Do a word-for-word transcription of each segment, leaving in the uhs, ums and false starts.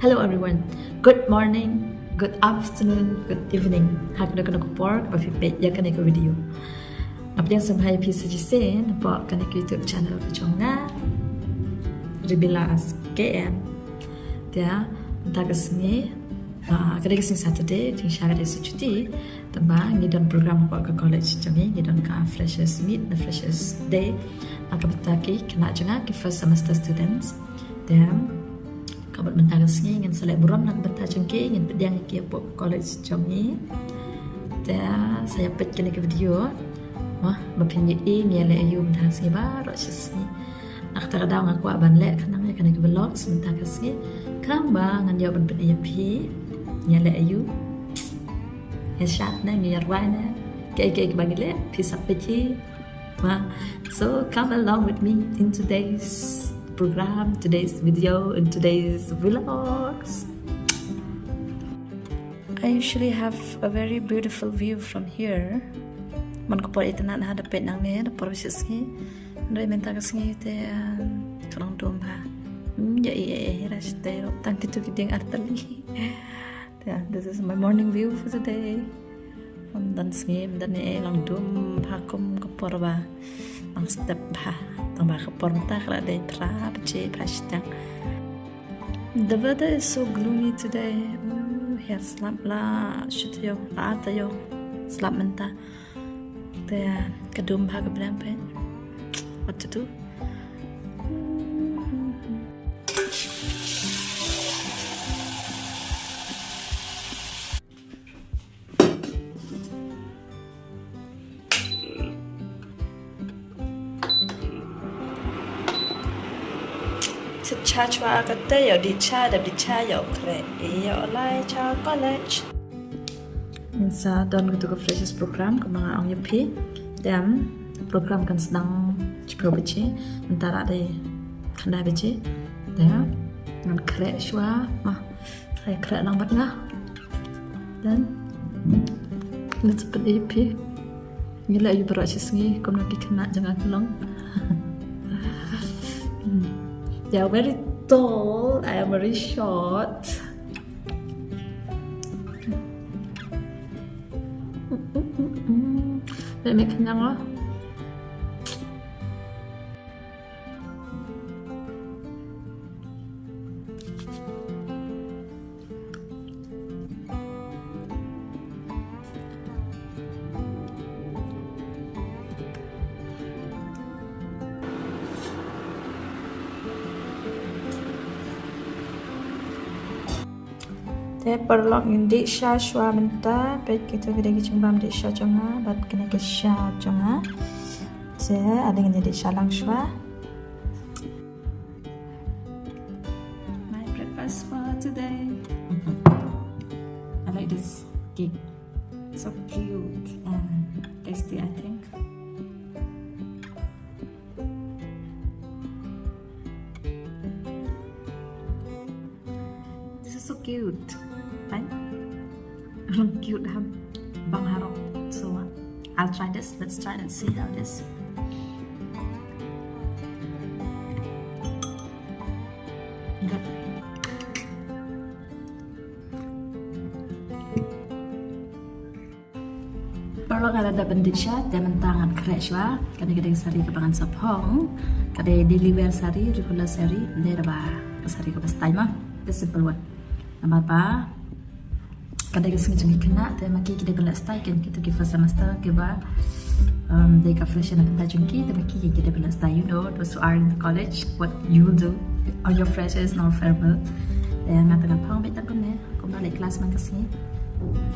Hello everyone. Good morning, good afternoon, good evening. Ha kano kano ka por ba phi peit ïa kane ka video. Nga pdiang sngewbha ïa phi sa shisien hapoh kane ka YouTube channel ka jong nga, Ribilas K M. Te mynta ka sngi, ah, ka dei ka sngi Saturday, jingshisha ka dei sngi chuti. Tangba ngi don program hapoh ka college jong ngi, ngi don ka freshers meet, the freshers day. Ah, ka bynta ki khynnah jong nga, ki first semester students. Te ka bad mynta ka sngi ngin sa leh burom na ka bynta jong ki, ngin pdiang ïa ki hapoh college jong ngi. Te sa ïa peit kane ka video. Wah, ba phin ïohi ngi ïaleh aïu mynta ka sngi baroh shi sngi. Na kata ka daw nga kwah ban leh khnang ïa kane ka vlog mynta ka sngi. Tangba ngan ïoh ban pyni ïa phi ngi ïaleh aïu. Ïa shad ne ngi ïa rwai ne kaei kaei kaba ngi leh, phi sa peit hi. Wah. So come along with me in today's program, today's video, in today's vlogs. I usually have a very beautiful view from here. Man ka por itynnad ha da peit nangne, da por ba shisngi. Hynrei mynta ka sngi te, um, ka long dum bha. Hmm, ïa i, i, i, ra shatei ruh tang kitu ki dieng artylli. Yeah, this is my morning view for today. Ym don sngi, ym don ei, long dum bha kum ka por ba dang step bha. Tang ba ka por mynta ka la dei phra baje, phra shiteng. The weather is so gloomy today. Uh, hiar slap la shu taïew, la taïew slap mynta. Te ka dum bha ka bneng, peit. What to do? Sa cha chwa ka te, ïoh dih cha, dep dih cha, ïoh khreh, ïoh lai cha college. Ngin sa don katu ka freshers program, kumba nga ong ïa phi. Te program kan sdang shiphew baje, mynta la dei khyndai baje. Te ngan khreh shuwa, ma, sa khreh lang bad nga. Then let's put A P. Ngi leh ïa baroh shi sngi kumno ki khynnah jong nga ki long. Hmm. They are very tall, I am very short. Let me kenyang lah. Te paralok, ngin dih sha shuwa mynta, peit kitu ki dei ki jingbam dih sha jong nga bad kine ki sha jong nga. Te ale ngin dih sha lang shuwa. My breakfast for today. I like this cake. So cute and tasty, I think. This is so cute. Right? Cute, ha? Bang harok. So, uh, I'll try this. Let's try it and see how it is. Good. Paralok, nga la dep ban dih sha, te mynta ngan khreh shuwa. Kane ka dei ka sari kaba ngan sa phong. Ka dei daily wear sari, regular sari, ym dei da ba ka sari kaba style ma. The simple one. Namar ba ka dei ka sngi jong ki khynnah, te ma ki ki dei ban leh style, kine kitu ki first semester kiba, um, dei ka fresher na bynta jong ki, te ma ki ki dei ban leh style, you know, those who are in the college, what you will do on your freshers or farewell. Te nga te ngan phong beit tang kumne. Kumba leh klas man ka sngi.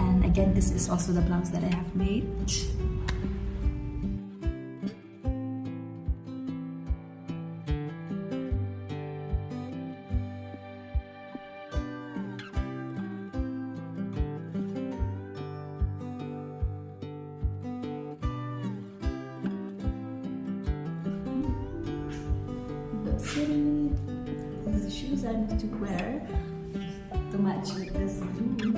And again, this is also the blouse that I have made. Let's see. These are the shoes I need to wear to match with this blue.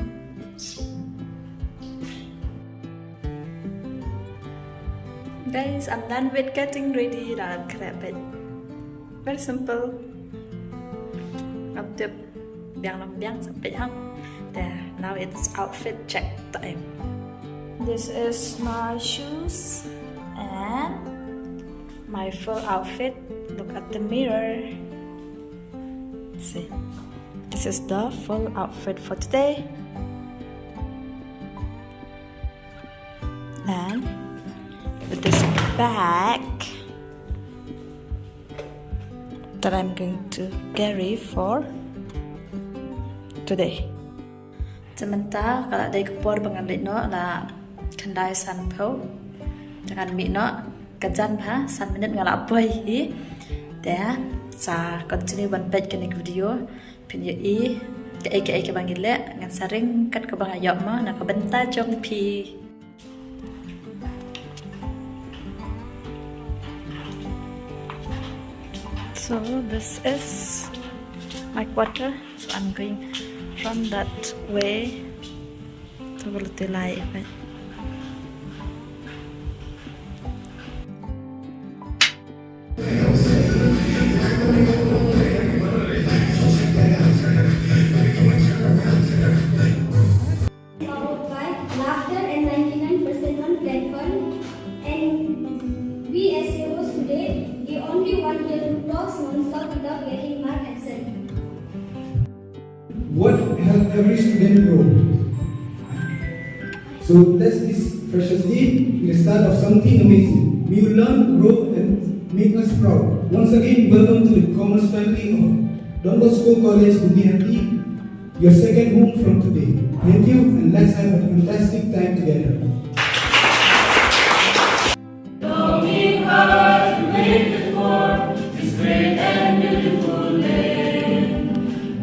Guys, I'm done with getting ready. Dah khreh bad. Very simple. Ngam tip Biang lam biang sa peit ha. There, now it's outfit check time. This is my shoes and my full outfit. Look at the mirror. See, this is the full outfit for today. And with this bag that I'm going to carry for today. Te mynta ka la dei ka por ba ngan leit noh, la khyndai sanphew. Te ngan mih noh ka jan bha, san minit nga la poi hi. Te sa continue ban peit kane ka video. Phin ïohi kaei kaei kaba ngi leh, ngan sa ring kat kaba nga ïoh mo na ka bynta jong phi. So this is my quarter. So I'm going from that way. To bulu te lai, eh. Followed by laughter and ninety-nine percent on platform. And we as heroes today, the only one here who talks non-stop without getting mad and sent. What help every student grow? So let's this Freshers Day be the start of something amazing. We will learn, grow, and make us proud. Once again, welcome to the Commerce family of Don Bosco College, Guwahati, your second home from today. Thank you, and let's have a fantastic time together. Coming hard to make it for this great and beautiful day.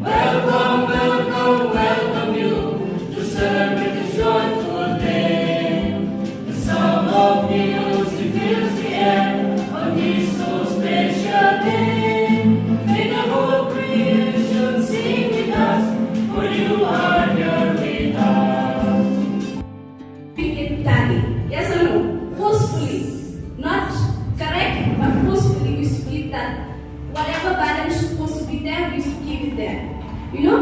Welcome, welcome, welcome you to celebrate this joyful day. The sound of music fills the air on this so special day. May the whole creation sing with us, for you are here with us. Begin tally. Yes or no? Forcefully. Not correct, but forcefully. We used to keep that. Whatever balance is supposed to be there, we used to keep it there. You know?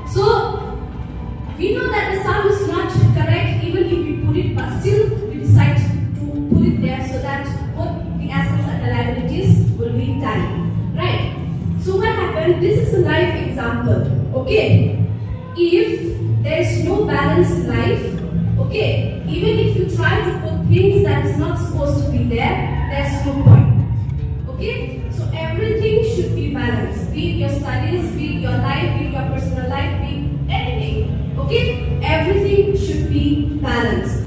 So, we know that the sum is not correct even if we put it, but still we decide to put it there so that both the assets and the liabilities will be tally. Right? So what happened? This is a life example. Okay? If there's no balance in life, okay, even if you try to put things that is not supposed to be there, there's no point. Okay? So everything should be balanced. Be it your studies, be it your life, be it your personal life, be it anything. Okay? Everything should be balanced.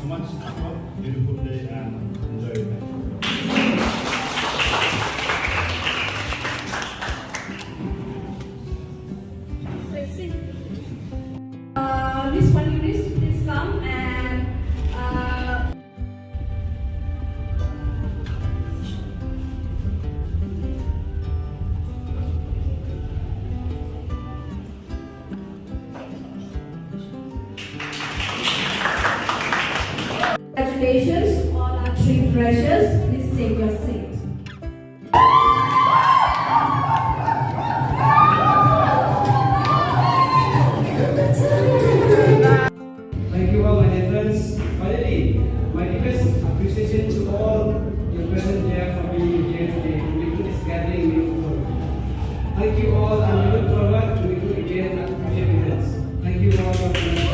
Much. Have a beautiful day and enjoy your time. Uh, Miss Panuris, please come and, uh, Congratulations to all our three freshers. Please take your seat. Thank you all, my dear friends. Finally, my deepest appreciation to all you present here for being here today to make this gathering meaningful. Thank you all, and we look forward to meeting again at future events. Thank you all for coming.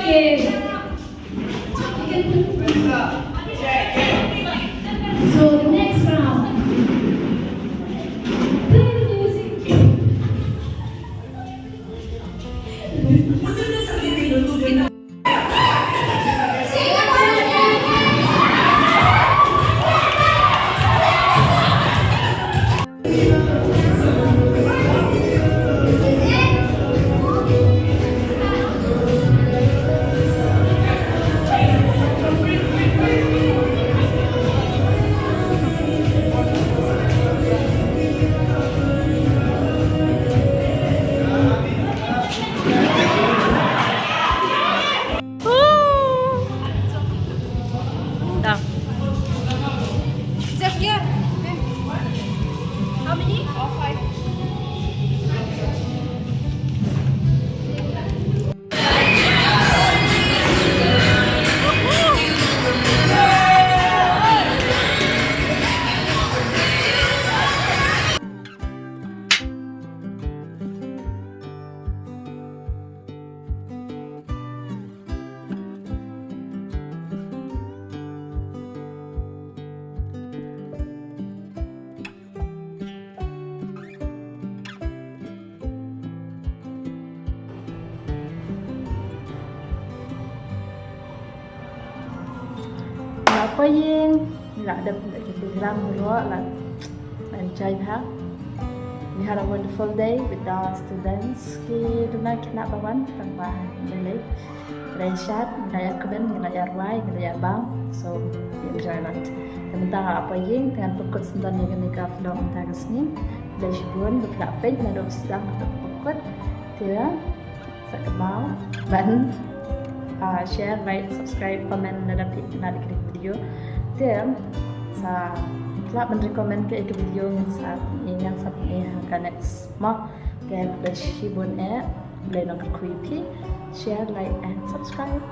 Okay. So the next round. Play the music. Done. Jeff, here. How many? Five. La poi ïing, la dep da ki program baroh, la enjoy bha. We had a wonderful day with our students. Ki duna ki khynnah ba wan tang ba ngi la ïa shad, ngi la ïa kmen, ngi la ïa rwai, ngi la ïa bam. So we enjoy a lot. Te mynta nga la poi ïing, te ngan pynkut sngewdon ïa kane ka vlog mynta ka sngi. Khublei shibun, ba phi la peit naduh sdang haduh ba kut. Te sa kynmaw ban, ah, share, like, subscribe, comment lada phi itynnad ïa kane ka video. Te sa phi lah ban recommend ka ïa ka video, ngan sa, ngan sa pynïaid ha ka next mo. Te khublei shibun eh, khublei nongkyrkhu ïa phi. Share, like and subscribe.